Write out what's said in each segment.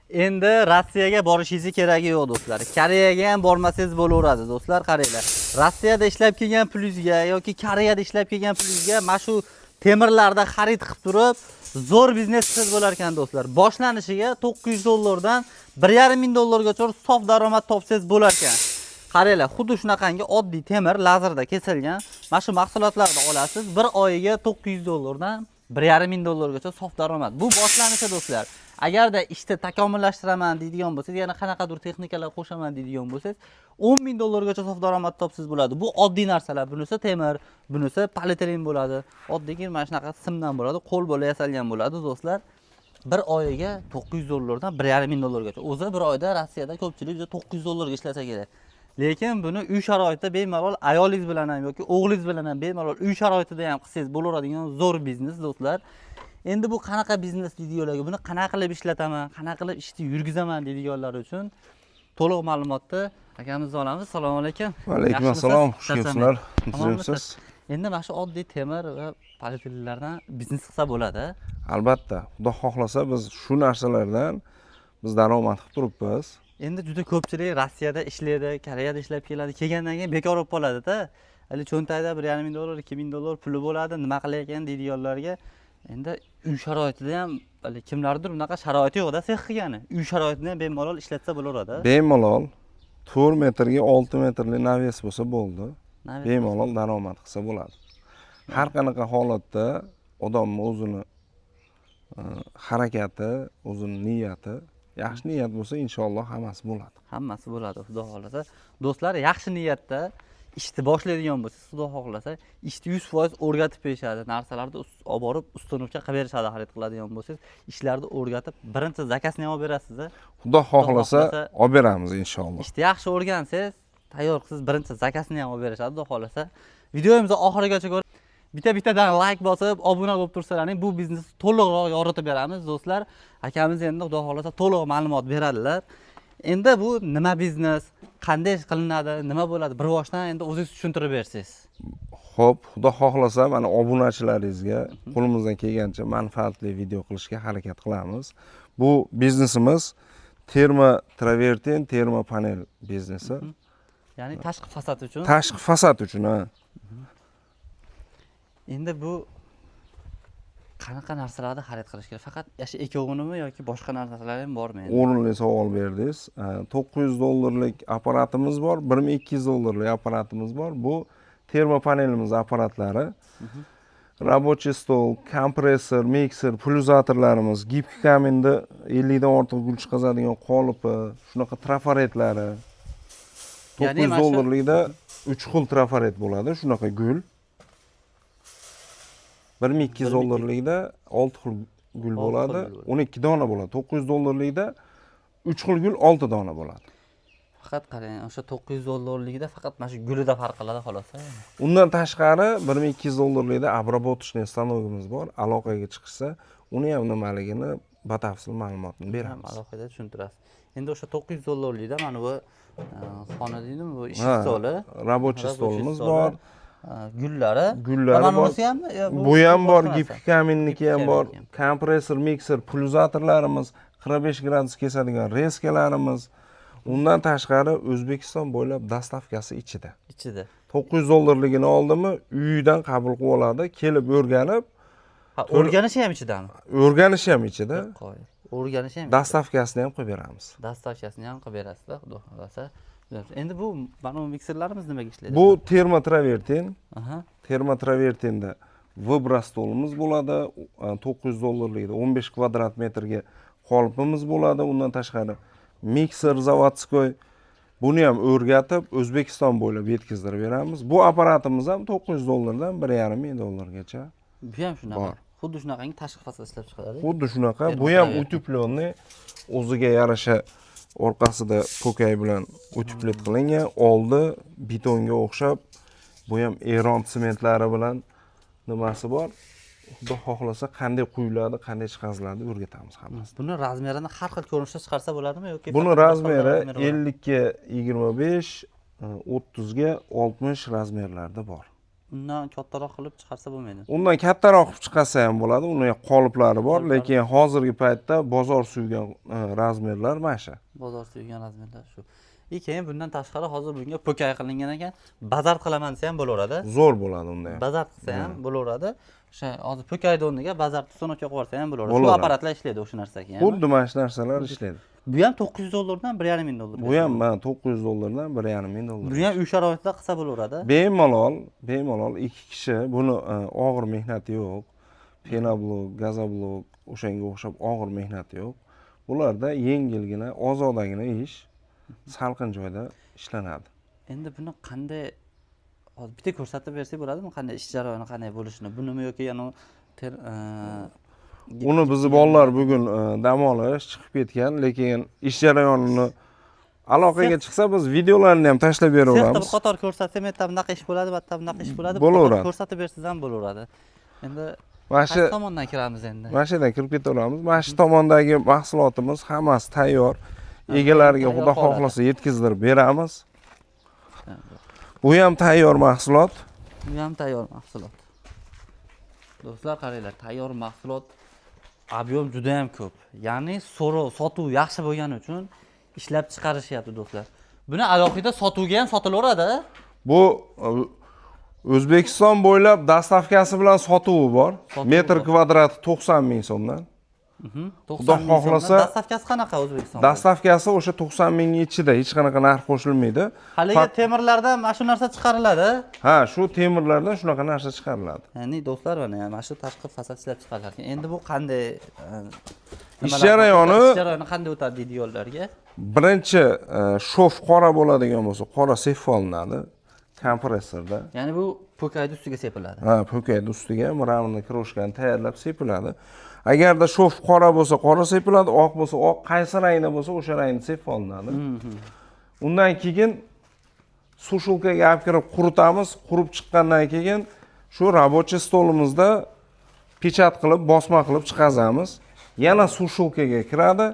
Endi Rossiyaga borishingizni keragi yo'q, do'stlar. Koreyaga ham bormasangiz bo'laveradi, do'stlar, qaranglar. Rossiyada ishlab kelgan pulingizga yoki Koreyada ishlab kelgan pulingizga mana shu temirlarda xarid qilib turib, zo'r biznes qilsangiz bo'lar ekan, do'stlar. Boshlanishiga 900 dollardan 1,5 ming dollargacha sof daromad topsangiz bo'lar ekan. Qaranglar, xuddi shunaqangi oddiy temir lazerda kesilgan mana shu mahsulotlarni olasiz, bir oyiga 900 dollardan 1,5 ming dollargacha sof daromad. Bu boshlanishi, do'stlar. Agarda ishni takomillashtiraman deydigan bo'lsangiz, yana qanaqadir texnikalar qo'shaman deydigan bo'lsangiz, 10 ming dollargacha sof daromad topsangiz bo'ladi. Bu oddiy narsalar. Bunisi temir, bunisi polietilen bo'ladi. Oddiy mana shunaqa simdan bo'ladi, qo'l bo'la yasalgan bo'ladi, do'stlar. Bir oyiga 900 dollardan 1,5 ming dollargacha. O'zi bir oyda Rossiyada ko'pchilik 900 dollarga ishlasa kerak. Lekin buni uy sharoitida bemalol ayolingiz bilan ham yoki o'g'lingiz bilan ham bemalol uy sharoitida ham qilsangiz bo'laveradigan zo'r biznes, do'stlar. Endi bu qanaqa biznes deydiganlarga, buni qanaqa qilib ishlataman, qanaqa qilib ishni yurgizaman deydiganlar uchun to'liq ma'lumotni akamizdan olamiz. Assalomu alaykum. Va alaykum Yaxshimisiz? assalom, xush Charchamang. kelibsizlar. Tamomisiz? Tuzukmisiz? Endi mana shu oddiy temir va polietilenlardan biznes qilsa bo'ladi. Albatta, Xudo xohlasa, biz shu narsalardan biz daromad qilib turibmiz. Endi juda ko'pchilik Rossiyada ishlaydi, Koreyada ishlab keladi, kelgandan keyin bekor bo'lib qoladida. Hali cho'ntagida 1,5 ming dollar, 2 ming dollar puli bo'ladi, nima qilayotgan deydiganlarga endi uy sharoitida ham hali kimlardir unaqa sharoiti yo'qda sex qilgani. Uy sharoitida ham bemalol ishlatsa bo'laveradi. Bemalol 4 metrga 6 metrli навес bo'lsa bo'ldi. Навес. Bemalol daromad qilsa bo'ladi. Har qanaqa holatda odamni o'zini harakati, o'zini niyati, yaxshi niyat bo'lsa, inshaalloh hammasi bo'ladi. Hammasi bo'ladi, Xudo xohlasa. Do'stlar, yaxshi niyatda ishni boshlaydigan bo'lsangiz, Xudo xohlasa, ishni 100% o'rgatib berishadi. Narsalarni olib borib установка qilib berishadi, xarid qiladigan bo'lsangiz, ishlarni o'rgatib, birinchi заказ ni ham olib berasiz. Xudo xohlasa, xohlasa olib beramiz inshaalloh. Ishni yaxshi o'rgansangiz, tayyor qilsiz, birinchi заказ ni ham olib berishadi, Xudo xohlasa. Videomizni oxirigacha ko'rib, bitta bittadan layk bosib, obuna bo'lib tursalaring, bu biznesni to'liqroq yoritib beramiz, do'stlar. Akamiz endi Xudo xohlasa to'liq ma'lumot beradilar. Endi bu nima biznes, qanday qilinadi, nima bo'ladi, bir boshdan endi o'zingiz tushuntirib bersangiz. Xo'p, Xudo xohlasa, mana obunachilaringizga qo'limizdan kelgancha manfaatli video qilishga harakat qilamiz. Bu biznesimiz termo travertin, termo panel biznesi. Ya'ni tashqi fasad uchun. Tashqi fasad uchun, ha. Endi bu qanaqa narsalarni xarid qilish kerak? Faqat shu ikkovinimi yoki boshqa narsalar ham bormi endi? O'rinli savol berdingiz. 900 dollarlik apparatimiz bor, 1200 dollarlik apparatimiz bor. Bu termopanelimiz apparatlari. Рабочий стол, kompressor, mikser, pulsatorlarimiz, гибкий камень da 50 dan ortiq gul chiqazadigan qolipi, shunaqa trafaretlari. Ya'ni 900 mana shu- dollarlikda 3 xil trafaret bo'ladi, shunaqa gul. 1200 dollarlikda 6 xil gul 6 xil bo'ladi, gul bo'ladi. 12 dona bo'ladi. 900 dollarlikda 3 xil gul 6 dona bo'ladi. Faqat qarang, o'sha 900 dollarligida faqat mana shu gulida farq qiladi, xolos. Undan tashqari 1200 dollarlikda обработочный stanogimiz bor. Aloqaga chiqishsa, uni ham nimaligini batafsil ma'lumotni beramiz. Alohida tushuntirasiz. Endi o'sha 900 dollarlikda mana bu xona deydimi, bu ish Ha, stoli. Рабочий Рабочий stolimiz stoli, bor. Gullari. Gullari Va mana bor. bunisi hammi? Yo, Bu ham bor, boshqa narsa? Гибкий камень niki ham Гибкий bor. камень. Kompressor, mikser, pulsatorlarimiz, 45 gradus kesadigan резка larimiz. Undan tashqari O'zbekiston bo'ylab доставка si ichida. Ichida. 900 dollarligini oldimi, uyidan qabul qilib oladi, kelib o'rganib, Ha, o'rganishi ham ichidami? O'rganishi ham ichida, Qo'y. O'rganishi ham ichida. Доставка sini ham qilib beramiz. Доставка sini ham qilib berasizlar, Xudo xohlasa. Endi bu mana bu mikserlarimiz nimaga ishlaydi? Bu termotravertin. Termotravertinda выброс stolimiz bo'ladi, 900 dollarlikda 15 kvadrat metrga qolipimiz bo'ladi. Undan tashqari mikser заводской, buni ham o'rgatib, O'zbekiston bo'ylab yetkazdirib beramiz. Bu apparatimiz ham 900 dollardan 1,5 ming dollargacha Bu ham shunaqa. bor. Xuddi shunaqangi tashqi fasad ishlab chiqaradi. Xuddi shunaqa. Bu ham Termotravertin. утепленный, o'ziga yarasha orqasida po'kay bilan утеплить qilingan, oldi betonga o'xshab, bu ham Eron sementlari bilan nimasi bor. Xudo xohlasa, qanday quyiladi, qanday chiqaziladi, o'rgatamiz hammasini. Buni размер ini har xil ko'rinishda chiqarsa bo'ladimi yoki Buni faqat bir xil размер i размер i bor? 50 ga 25, 30 ga 60 размер larda bor. Undan kattaroq qilib chiqarsa bo'lmaydi. Undan kattaroq qilib chiqarsa ham bo'ladi, uni qoliplari bor, lekin hozirgi paytda bozor suygan размер lar mana shu. Bozor suygan размер lar shu. И keyin bundan tashqari hozir bunga po'kay qilingan ekan. Bazalt qilaman desa ham bo'laveradi. Zo'r bo'ladi unda ham. Bazalt qilsa ham bo'laveradi. O'sha hozir po'kayni o'rniga bazalt установка qilib yuborsa ham bo'laveradi. Shu Bo'laveradi. Apparatlar ishlaydi o'sha narsaga ham. Xuddi mana shu narsalar ishlaydi. Bu ham 900 dollardan 1,5 ming dollar. Bu ham mana 900 dollardan 1,5 ming dollar. Bu ham uy sharoitida qilsa bo'laveradi. Bemalol, bemalol ikki kishi buni og'ir mehnati yo'q. Пеноблок, газоблок o'shanga o'xshab og'ir mehnati yo'q. Bularda yengilgina, ozodagina ish, salqin joyda ishlanadi. Endi buni qanday hozir bitta ko'rsatib bersak bo'ladimi? Qanday ish jarayoni qanday bo'lishini? Bunimi yoki yana Uni bizni bolalar bugun dam olish chiqib ketgan, lekin ish jarayonini aloqaga chiqsa, biz videolarni ham tashlab Sexda bir beraveramiz. Qator ko'rsatsam, bu yerda bunaqa ish bo'ladi, bu yerda bunaqa ish bo'ladi. Bir qator Bo'laveradi. Ko'rsatib bersangiz ham bo'laveradi. Endi Mana shu qaysi tomondan kiramiz endi? Mana shu yerdan kirib ketaveramiz. Mana shu tomondagi mahsulotimiz hammasi tayyor. Egalariga Tayyor xudo holat. Xohlasa yetkazdirib beramiz. Bu ham tayyor mahsulot. Bu ham tayyor mahsulot. Do'stlar, qaranglar, tayyor mahsulot объем juda ham ko'p. Ya'ni so'rov, sotuv yaxshi bo'lgani uchun ishlab chiqarishyapti, do'stlar. Buni alohida sotuvga ham sotilaveradi. Bu O'zbekiston bo'ylab доставка si bilan sotuvi bor. Sotuvi Metr bor. Kvadrati 90 ming so'mdan. 90 ming so'mdan. Доставка si qanaqa O'zbekistonda? Доставка si o'sha 90 mingning ichida, hech qanaqa narx qo'shilmaydi. Haligi temirlardan mana shu narsa chiqariladi. Ha, shu temirlardan shunaqa narsa chiqariladi. Ya'ni do'stlar, mana shu tashqi fasad ishlab chiqarilar ekan. Endi bu qanday Ish nimalar- jarayoni- ish jarayoni qanday o'tadi deydiganlarga. Birinchi шов qora bo'ladigan bo'lsa, qora sepib olinadi kompressorda. Ya'ni bu po'kayni ustiga sepiladi. Ha, po'kayni ustiga мраморный крошка ni tayyorlab sepiladi. Agarda шов qora bo'lsa, qora sepiladi, oq bo'lsa, oq, qaysi rangda bo'lsa, o'sha rangni sepib olinadi. Undan keyin сушилка ga olib kirib quritamiz. Qurib chiqqandan keyin shu рабочий stolimizda печать qilib, bosma qilib chiqazamiz. Yana сушилка ga kiradi.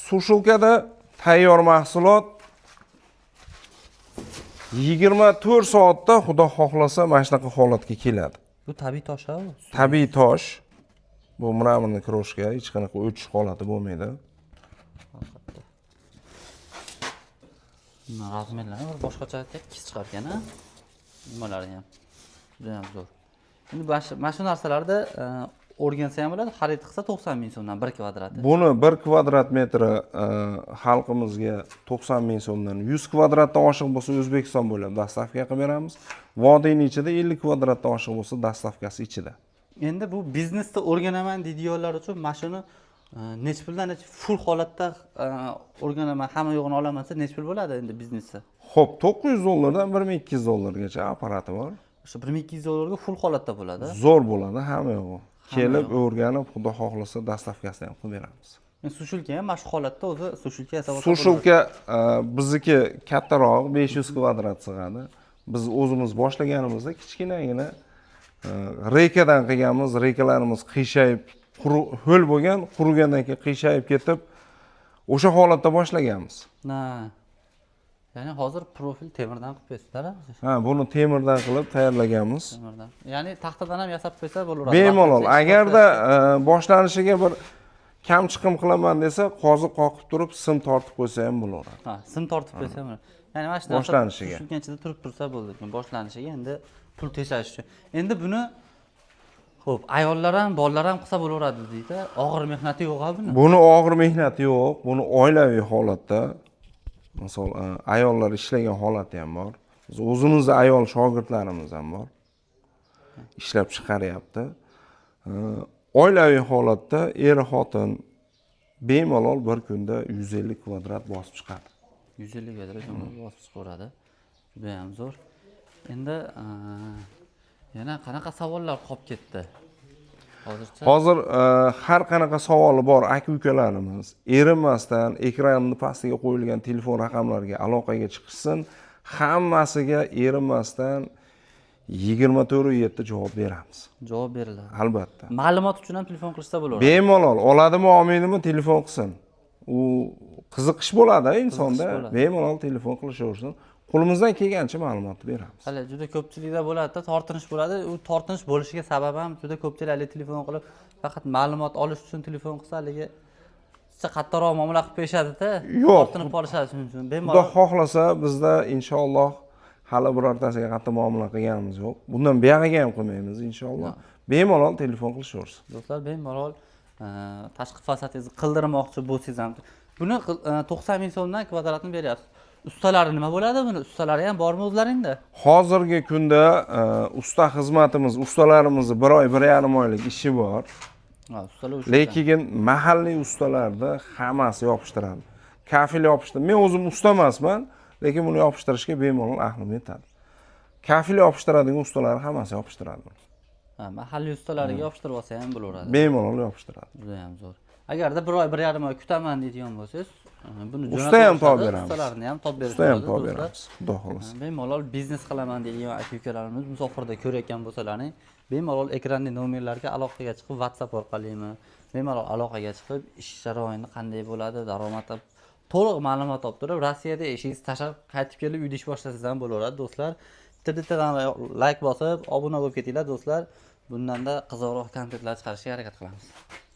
Сушилка da tayyor mahsulot 24 soatda xudo xohlasa mana shunaqa holatga keladi. Bu tabiiy tosh ha bu. Tabiiy tosh. Bu мраморный крошка, hech qanaqa o'chish holati bo'lmaydi. Albatta. Размер lari bir boshqacha tekis chiqar ekan a. Nimalari ham. Juda ham zo'r. Endi mana shu narsalarni o'rgansa ham bo'ladi, xarid qilsa 90 ming so'mdan 1 kvadrati. Buni 1 kvadrat metri xalqimizga 90 ming so'mdan, 100 kvadratdan oshiq bo'lsa, O'zbekiston bo'ylab доставка qilib beramiz. Vodiyni ichida 50 kvadratdan oshiq bo'lsa, доставка si ichida. Endi bu biznesda o'rganaman deydiganlar uchun mana shuni nechi puldan nechi full holatda o'rganaman, hamma yo'g'ini olaman desa, nechi pul bo'ladi endi biznesda? Xo'p, 900 dollardan 1200 dollargacha apparati bor. O'sha 1200 dollarga full holatda bo'ladi. Zo'r bo'ladi, hamma yo'g'i. Kelib o'rganib, xudo xohlasa, доставка sini ham qilib beramiz. Endi сушилка ham mana shu holatda o'zi сушилка yasab olsa bo'ladi. Сушилка bizniki kattaroq, 500 kvadrat sig'adi. Biz o'zimiz boshlaganimizda kichkinagina рейка dan qilganmiz. Рейка larimiz qiyshayib, ho'l bo'lgan, qurigandan keyin qiyshayib ketib, o'sha holatda boshlaganmiz. Na. Ya'ni hozir profil temirdan qilib qo'yasizlar, a? Ha, buni temirdan qilib tayyorlaganmiz. Temirdan. Ya'ni taxtadan ham yasab qo'ysa bo'laveradi. Bemalol. Vaqtincha Agarda boshlanishiga bir kam chiqim qilaman desa, qoziq qoqib turib, sim tortib qo'ysa ham bo'laveradi. Ha, sim tortib qo'ysa ham bo'ladi. Ya'ni mana shu narsa Boshlanishiga. Сушилка ichida turib tursa bo'ldi ekan. Boshlanishiga endi pul teshash uchun. Endi buni xo'p, ayollar ham, bolalar ham qilsa bo'laveradi deydi. Og'ir mehnati yo'q a buni. Buni og'ir mehnati yo'q. Buni oilaviy holatda, misol, ayollar ishlagan holati ham bor. Biz o'zimizni ayol shogirdlarimiz ham bor. Ishlab chiqaryapti. Oilaviy holatda er xotin bemalol bir kunda 150 kvadrat bosib chiqadi. 150 kvadrat bosib chiqaveradi. Juda ham zo'r. Endi yana qanaqa savollar qolib ketdi? Hozircha Hozir har qanaqa savoli bor aka ukalarimiz erinmasdan ekranni pastiga qo'yilgan telefon raqamlariga aloqaga chiqishsin. Hammasiga erinmasdan 24:7 javob beramiz. Javob beriladi. Albatta. Ma'lumot uchun ham telefon qilishsa bo'laveradi. Bemalol oladimi, olmaydimi, telefon qilsin. U qiziqish bo'ladi insonda. Qiziqish bo'ladi. Bemalol telefon qilishaversin. Qo'limizdan kelgancha ma'lumotni beramiz. Hali juda ko'pchilikda bo'ladida, tortinish bo'ladi. U tortinish bo'lishiga sabab ham juda ko'pchilik haligi telefon qilib, faqat ma'lumot olish uchun telefon qilsa, haligi qattiqroq muomala qilib qo'yishadida. Yo'q. Tortinib qolishadi shuning uchun. Xudo Bemalol xohlasa, bizda inshaalloh hali birortasiga qattiq muomala qilganimiz yo'q. Bundan buyog'iga ham qilmaymiz inshaalloh. Bemalol telefon qilishaversin. Do'stlar, bemalol tashqi fasadingizni qildirmoqchi bo'lsangiz ham buni 90 000 so'mdan kvadratini beryapsiz. Ustalari nima bo'ladi buni? Ustalari ham bormi o'zlaringda? Hozirgi kunda usta xizmatimiz, ustalarimizni bir oy, 1,5 oylik ishi bor. Ha, ustalar o'sha. Lekin mahalliy ustalarni hammasi yopishtiradi. Kafel yopishtir. Men o'zim usta emasman, lekin buni yopishtirishga bemalol ahlim yetadi. Kafel yopishtiradigan ustalar hammasi yopishtiradi. Ha, mahalliy ustalariga yopishtirib olsa ham bo'laveradi. Bemalol yopishtiradi. Juda ham zo'r. Agarda bir oy, 1,5 oy kutaman deydigan bo'lsangiz, buni Usta ham jo'natib topib yuborishadi, beramiz. ustalarni ham topib Usta ham berishadi, topib do'stlar. beramiz. Xudo xohlasa. Bemalol biznes qilaman deydigan aka ukalarimiz musofirda ko'rayotgan bo'lsalaring, bemalol ekrandagi nomerlarga aloqaga chiqib, WhatsApp orqalimi, bemalol aloqaga chiqib, ish sharoiti qanday bo'ladi, daromadi to'liq ma'lumot olib turib, Rossiyada eshingizni tashlab qaytib kelib uyda ish boshlasangiz ham bo'laveradi, do'stlar. Bitta bittadan layk bosib, obuna bo'lib ketinglar, do'stlar. Bundanda qiziqroq kontentlar chiqarishga harakat qilamiz.